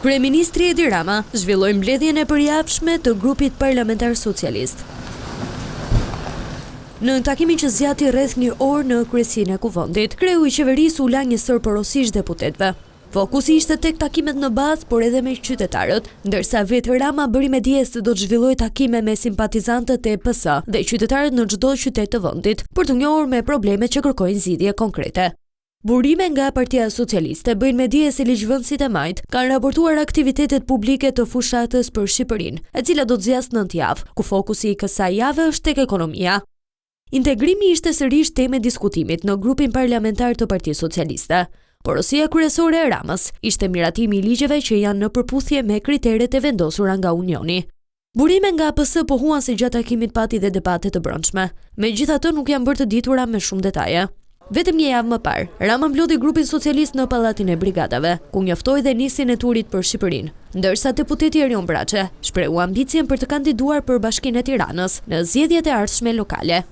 Kryeministri Edi Rama zhvilloi mbledhjen e përjavshme të grupit parlamentar socialist. Në takimin që zgjati rreth një orë në kryesinë e Kuvendit, kreu i qeverisë u la një sërë porosish deputetëve. Fokusi ishte tek takimet në bazë, por edhe me qytetarët, ndërsa vetë Rama bëri me dije se do të zhvillojë takime me simpatizantët e PS dhe qytetarët në çdo qytet të vendit, për t'u njohur me problemet që kërkojnë zgjidhje konkrete. Burime nga Partia Socialiste bëjnë me dije se ligjvënësit e majtë kanë raportuar aktivitetet publike të fushatës për Shqipërinë, e cila do të zgjasë nëntë javë, ku fokusi i kësaj jave është tek ekonomia. Integrimi ishte sërish temë e diskutimit në grupin parlamentar të Partisë Socialiste. Porosia kryesore e Ramës ishte miratimi i ligjeve që janë në përputhje me kriteret e vendosura nga Unioni. Burime nga PS pohuan se gjatë takimit pati dhe debate të brendshme. Megjithatë nuk janë bërë të ditura me shumë detaje. Vetëm një javë më parë, Rama mblodhi grupin socialist në Pallatin e Brigadave, ku njoftoi dhe nisjen e turit për Shqipërinë, ndërsa deputeti Erion Braçe shprehu ambicien për të kandiduar për Bashkinë e Tiranës në zgjedhjet e ardhshme lokale.